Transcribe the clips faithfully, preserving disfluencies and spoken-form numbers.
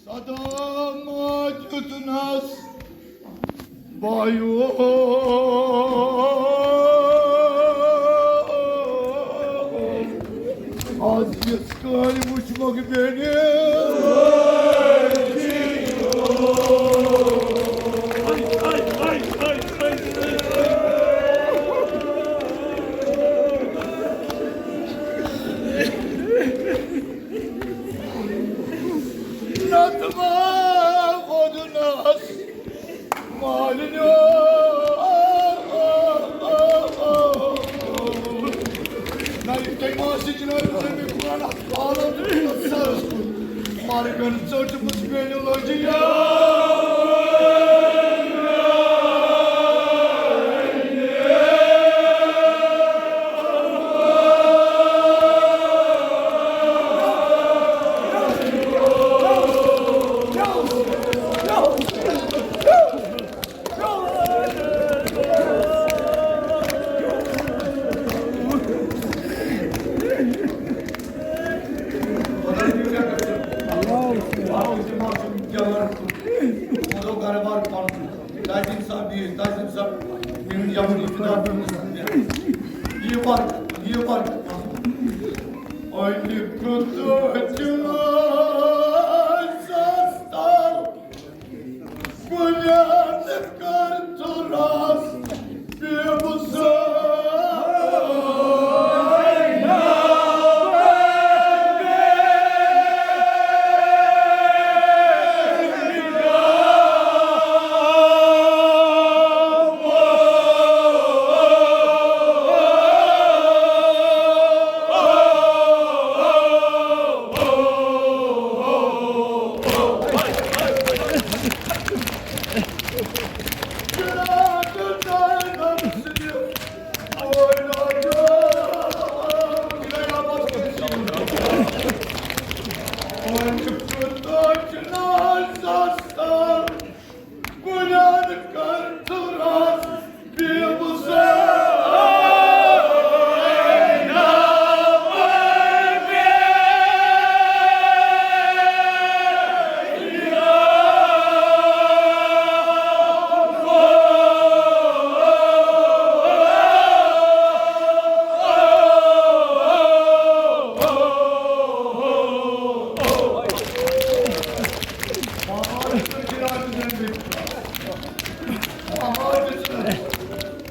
قدم دیُتنس بایو۔ از یِژھ کٲلۍ وٕچھمکھ بیٚنہِ۔ نتہٕ ما ووٚدنس مالِنیو۔ نہ، یہِ تۄہہِ ما آسہِ جناب زمین قرآن اتھ عالم تہٕ سرس کُن۔ مرگن ژٔٹمٕژ بیٚنہِ لٔجہِ یا۔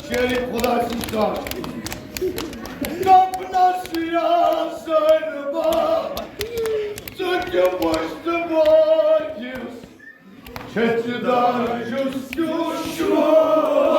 شیرِ خدا سٕنٛز کتھ۔ دپنس یا زینبا، ژٕ تہِ وُچھ تہٕ وٲیِس، چھٔژِ دار چھُس کیُتھ شوبان۔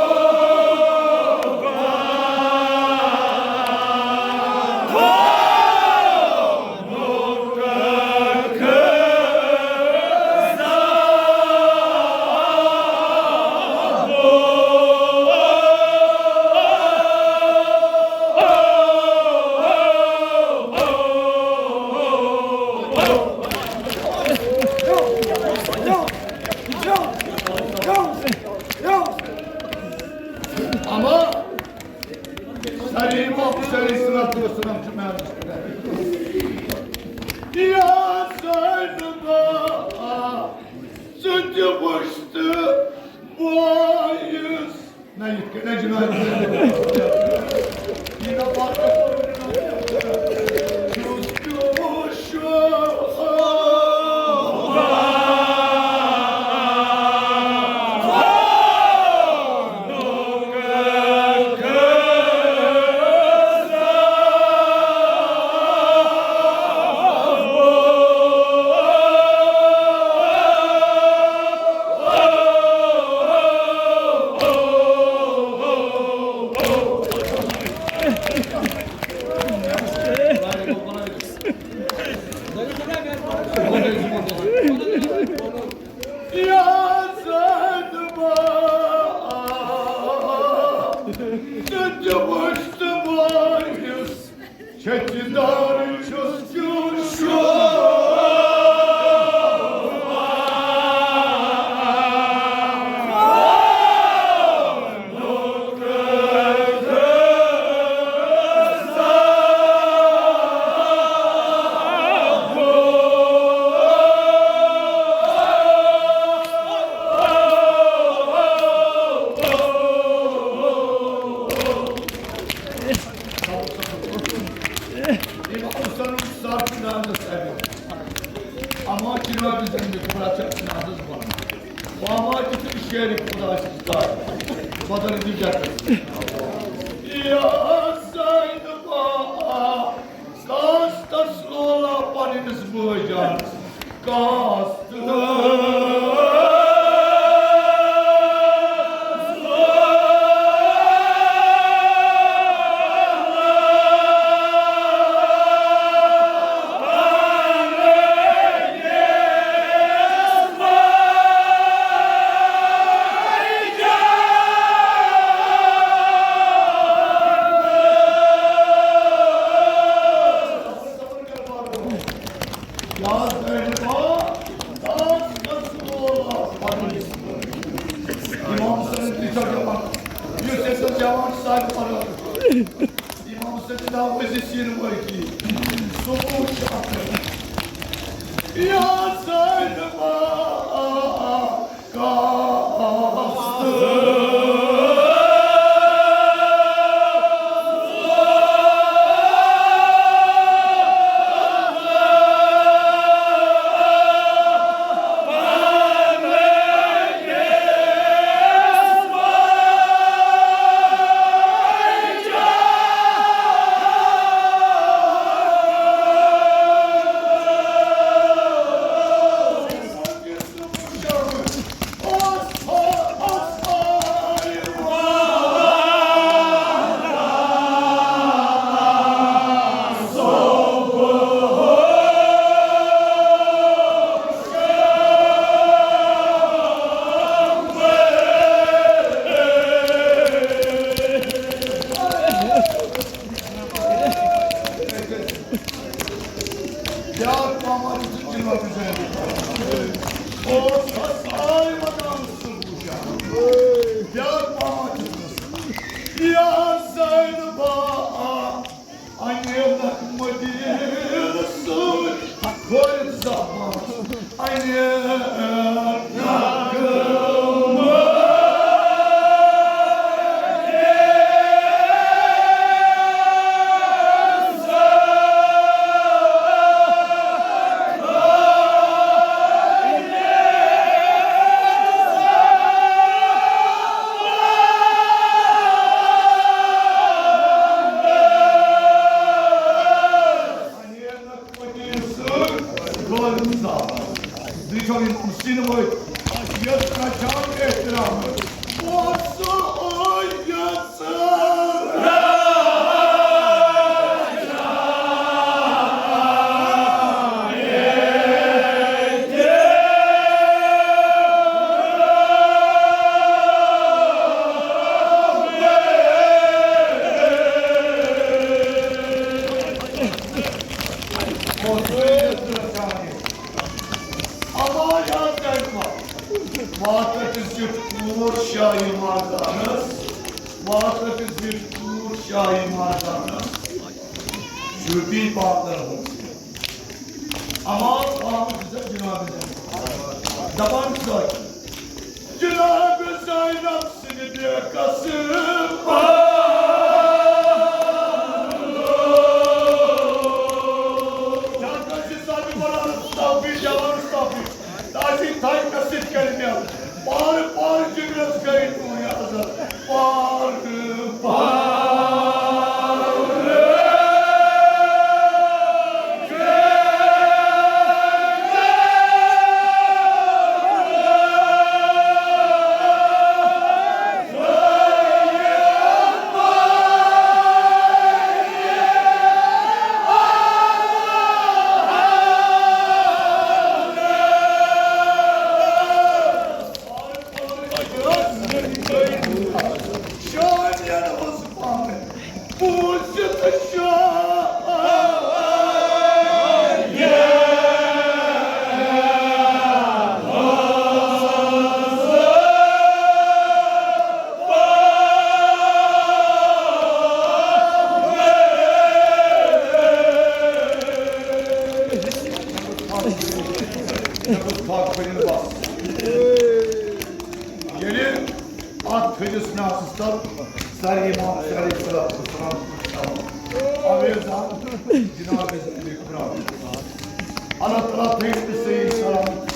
اما سلیم افسر صلوات و سلام چھُ مےٚ عرض کران۔ یا زینبا، ژٕ تہِ وٕچھ تہٕ بٲیِس۔ نہ، یِتھ کٔنۍ نہ جناب۔ یا زینبا، ژٕ تہِ وٕچھ تہٕ وٲیِس، چھٔژِ دار چھُس کیُتھ شوبان۔ اما جناب زندگی خدا چھِ اَسہِ نازس بنان۔ اما تہِ چھُ شعر خدا سٕنٛز کتھ۔ بدل دی جاتے۔ یا زینبا، کاستس لولا پننِس بٲے جانس۔ کاست۔ امام صٲب تہِ چھا جوان، یُس ییٚتٮ۪ن جوان چھُ، سُہ آسہِ پَران۔ امام صٲب چھُ ناو أزی سیٖنہٕ وٲلۍ کی۔ سُہ وُچھ اَتھ۔ یا زینبا، کاست۔ بیٛاکھ پامہ تہِ چھُ جِناب حُسین۔ اوس سُہ سارے مکانس سۭتۍ وٕچھان۔ بیٛاکھ پامہ تہِ چھُ۔ یا زینبا، اَنہِ نکھ مدیٖنہٕ سۭتۍ کھٲلِتھ زامَس۔ اَنہِ نکھ وکیل صٲب، غٲلب صٲب، بیٚیہِ چھُ یِم سِنہٕ وٲلۍ، اَسہِ یَتھ رَچھان احترام۔ اوس سُہ اوس یَژھان۔ اما یاد کرنہٕ واتہٕ أکِس زِٹھ کوٗر شاہی مردانس، واتہٕ أکِس زِٹھ کوٗر شاہی مردانس، چھُٹی پاتر ہُنٛد۔ اما آمُت چھُ جناب زینب۔ دپان چھُ جناب زینب سٕنٛدِ بے قسم۔ کیٛاہ کٲنٛسہِ سانہِ قرآنس تاپی، جوانس تاپی، تازی تھاے کسِتھ کرِ مےٚ۔ پار پار جگرس گٔے نوٗرِ حضرت۔ پار پار۔ شٲعرن ہٕنٛز پنٕنۍ بوٗزِتھ شاعر۔ ییٚلہِ اتھ تھٔدِس ناسَس تل سر امام حسین علیہ الصلوۃ والسلام اوس تھاوان۔ اویس آو جناب اللہ تعالیٰ تھٲیِو تُہۍ صحیح سلامت۔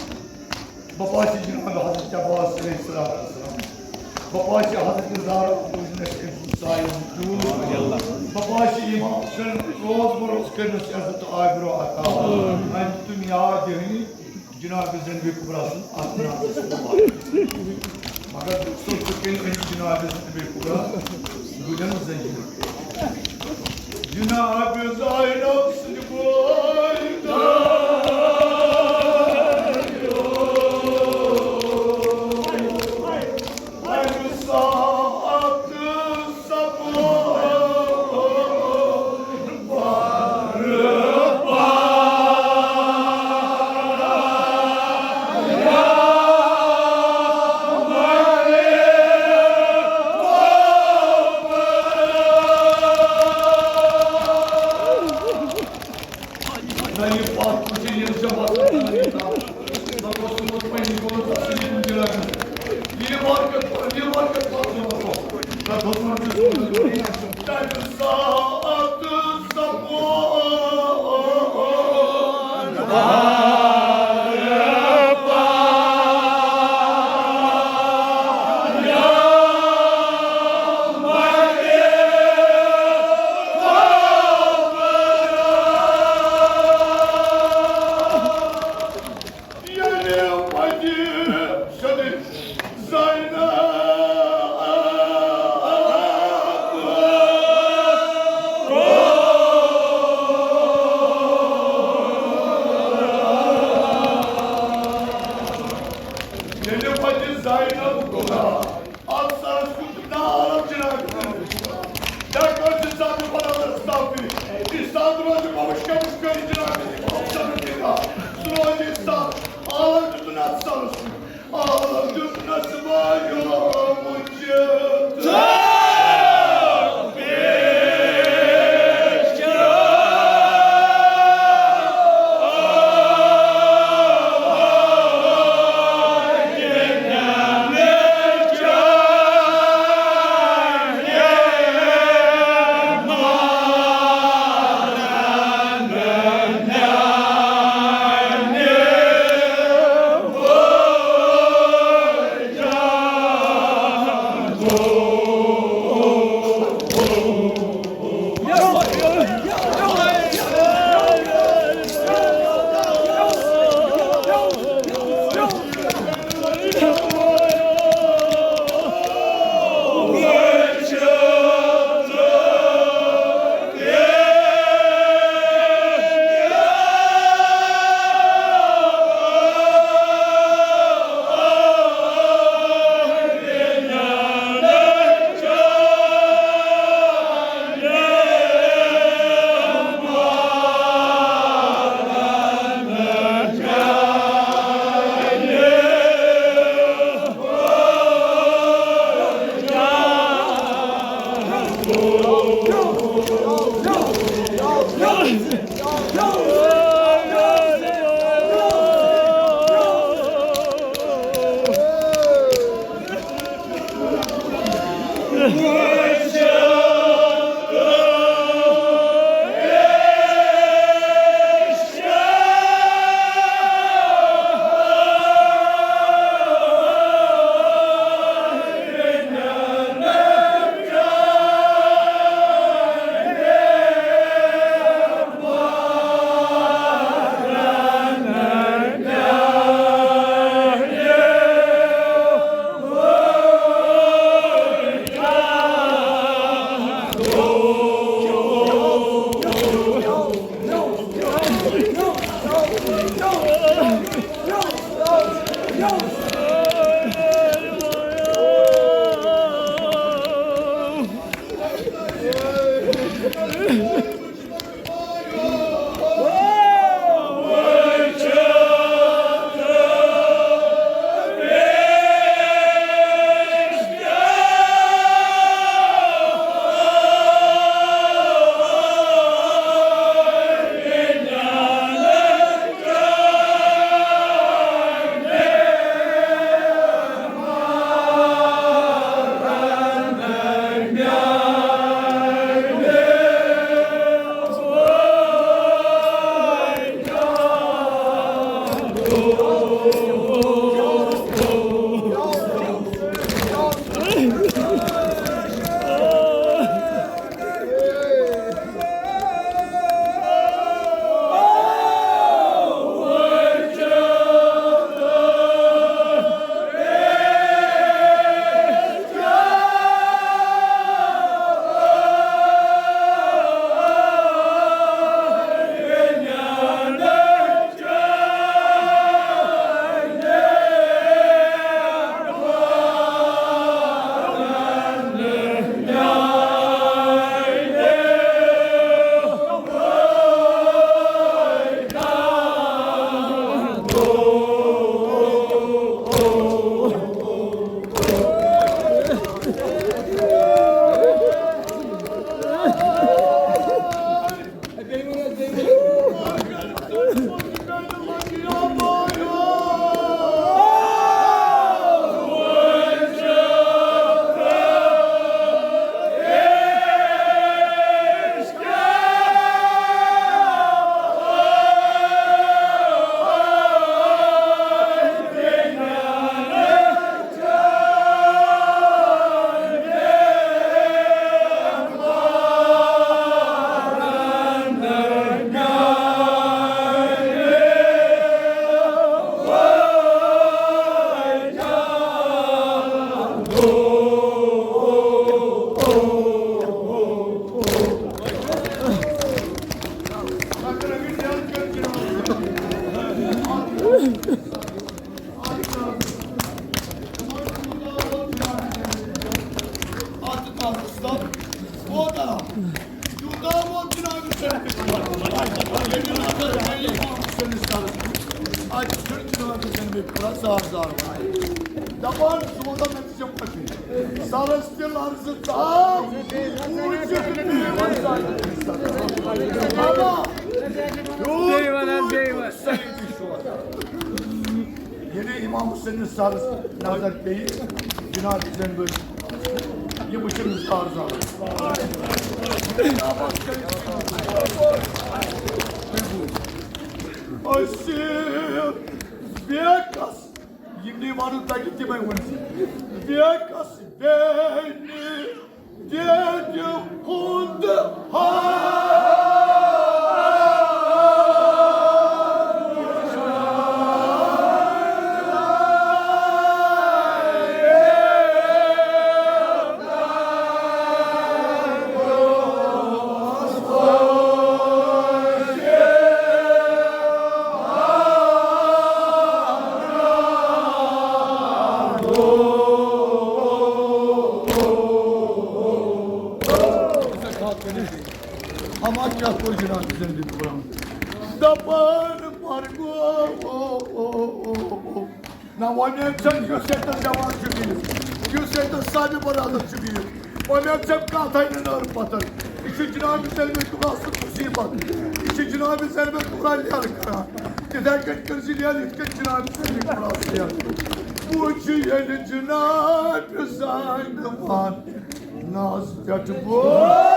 بہٕ پاسہِ جناب حضرت عباس علیہ الصلوۃ والسلام۔ بہٕ پاسہِ حضرت زہرا، بوٗزِو مےٚ چھِ أمۍ سُنٛد سایہِ ہُنٛد ٹوٗر۔ بہٕ پاسہِ امام حسین، روز بروز کٔرِنَس عزت و آبرو عطا۔ وۄنۍ دیُتُم یاد دِہٲنی جناب زینب کبریٰ سُنٛد اَتھ ناوَس مُبارک۔ مگر دوستو، ژٕ کٔمۍ أنۍ جناب زینب کبریٰ؟ بہٕ دِمہٕ زٔنۍ۔ جناب زینب سٕنٛدِ بٲے دایو، اَمہِ ساتہٕ سپُد ییٚلہِ وَتہِ شدٕے زینب۔ ییٚلہِ وَتہِ زینب گوٚو۔ اَتھ سرس کُن تہٕ نار جناب۔ ڈاکٹر چھِ زیادٕ برابر صافی۔ یہِ ساتھ روزِ بابا شمس کٔرِتھ جناب۔ سُہ روزِ یہِ ساتھ۔ آلن دیُتُن اَتھ سرس کُن۔ آلن دیُتنس واریاہ مُجہِ۔ ووت آ۔ یوٗتاہ ووت جناب حسین بِن۔ ییٚلہِ نظر پیٚیہِ امام حسینس سرس کُن، اتہِ چھُ جناب حسین بِن پورا زار زار وَنان۔ دپان، سوزا مےٚ تہِ ژےٚ پتہٕ۔ سرس تہِ لرزٕ تاو، موٗجوٗب نہٕ یِوان زانٛہہ۔ بیٚیہِ وَن حظ، بیٚیہِ وَن۔ سعید شور۔ ییٚلہِ امام حسین سرس نظر پیٚیہِ، جناب حسین بن، یہِ وٕچھِن زار زار۔ أسۍ چھِ بے کس، یِم نہٕ وَنو تۄہہِ تِمے ؤنۍ زِ بے کس بے نہٕ۔ دِتھ خود ہا۔ اما کیٛاہ کوٚر جناب زندگی قرآن؟ دپان مرگو۔ نہ وۄمید چھم یُس ییٚتٮ۪ن جوان چھُ بِہِتھ، یُس ییٚتٮ۪ن صاحبِ برادر چھُ بِہِتھ، وۄمید چھم کتھے نہٕ نٔر پتھر۔ یہِ چھُ جناب زینبِ کُبرا سُنٛد مصیبت، یہِ چھُ جناب زینبِ کُبرا لیل کران۔ تِتھے کٔنۍ کٔرۍ زِ لیل یِتھ کٔنۍ جناب زینبِ کُبرا سُنٛد لیل۔ وۄنۍ چھُ ییٚلہِ جناب زینبان ناز پٮ۪ٹھ بوز۔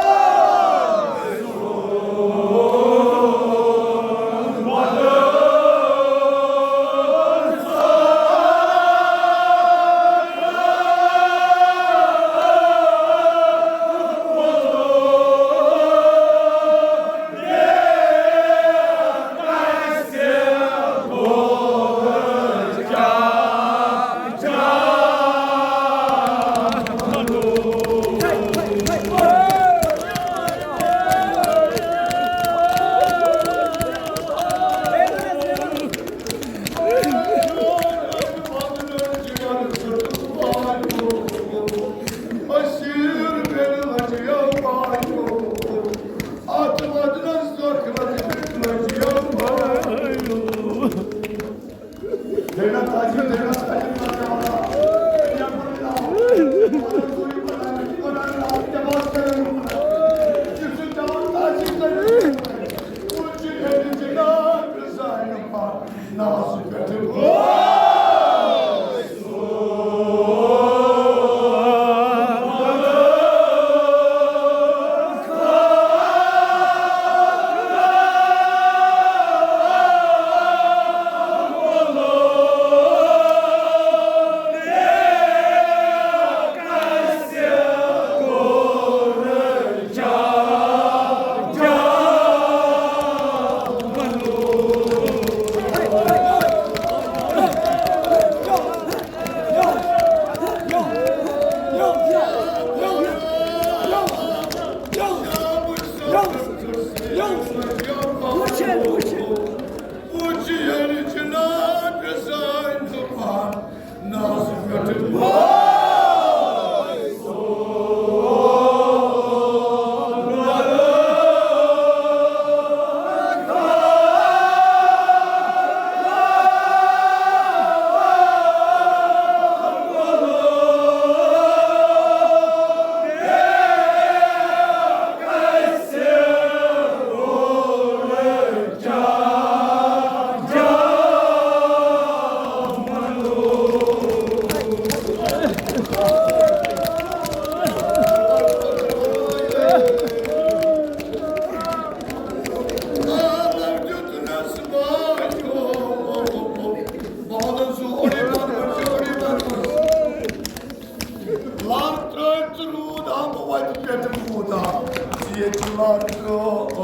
لر ترٲوِتھ روٗد آمُت وتہِ پٮ۪ٹھ موٗد آمُت۔ ییٚتہِ لر ترٲوِتھ۔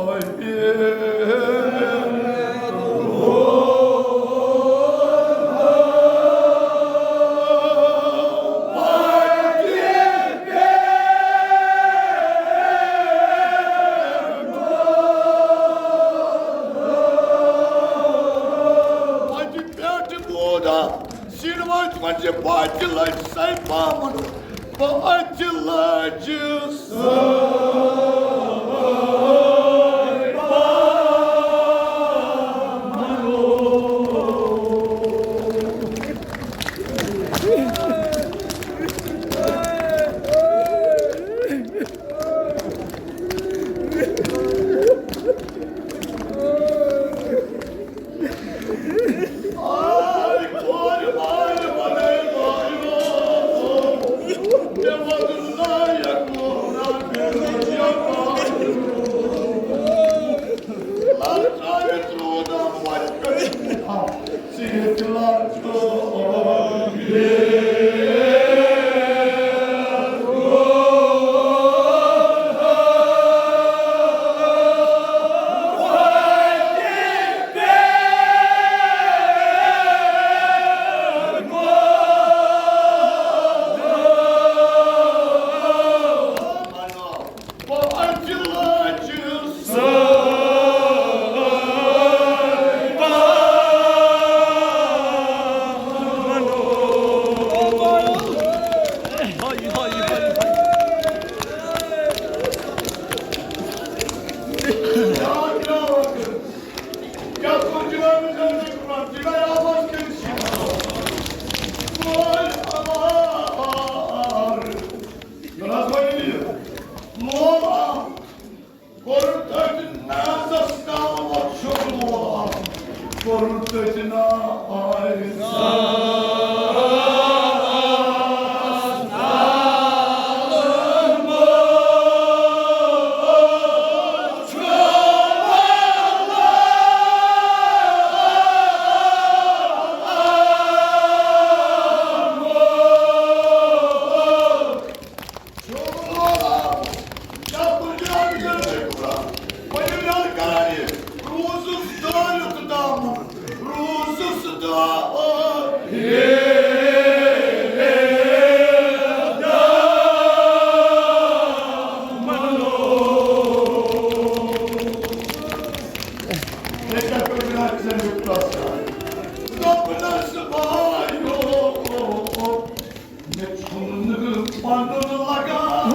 وتہِ پٮ۪ٹھ موٗد آمُت۔ سِنوٲرۍ تِمن چھِ باتہِ لٔج سَے پامَن، باتہِ لٔج سَے۔ کوٚرُن تٔتھۍ نازس تام وۄتھ چھُ لوم، کوٚرُن تٔتھۍ نازس۔ مےٚ چھُنہٕ پَنُن لگان۔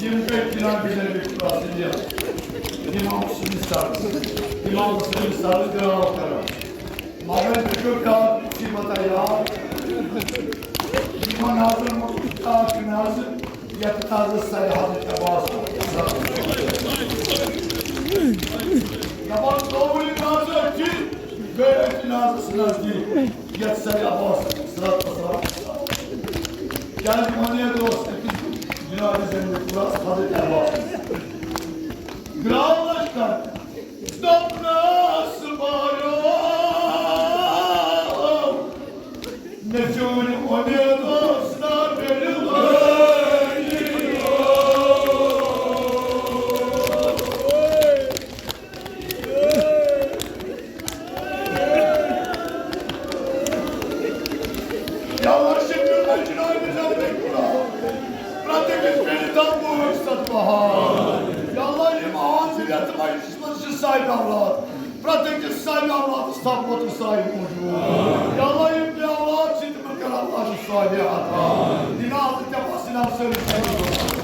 یِم گٔے جناب جناب خدا سٕنٛدِ امام حسین صٲب، امام حسین صٲب گراو کران۔ مگر مےٚ چھُ بیٛاکھ مُصیٖبت یاد۔ یِمن نازن منٛز چھُ بیٛاکھ نازٕ، یتھ نازس سرِ حضرت عباس۔ دپان، ژوٚوُہ نازٕ أتھی، گٔے أتھۍ نازس نزدیٖک۔ یتھ سرِ عباس صلوات و سلام۔ کیازِ ونے دوس أکِس جناب زینب خداس حضرت عباس۔ گراو لشکر، دوٚپنس بارو، مےٚ چون ونے دوس نا بِلوٲنی۔ یا ورشک مجنان زندگی گناہ، پرتکش پیڑ تم بوج ست بہار۔ یا یتھ مجلسس منٛز چھِ صاحب اولاد، پرٛٮ۪تھ أکِس صاحب اولادس تھاو پوتُس سایہِ موٗجوٗد۔ یا اللہ، یِم بے اولاد چھِ، تِمن کر اللہ چھِ صالح عطا۔ جناب، تہِ بس جناب سٲری۔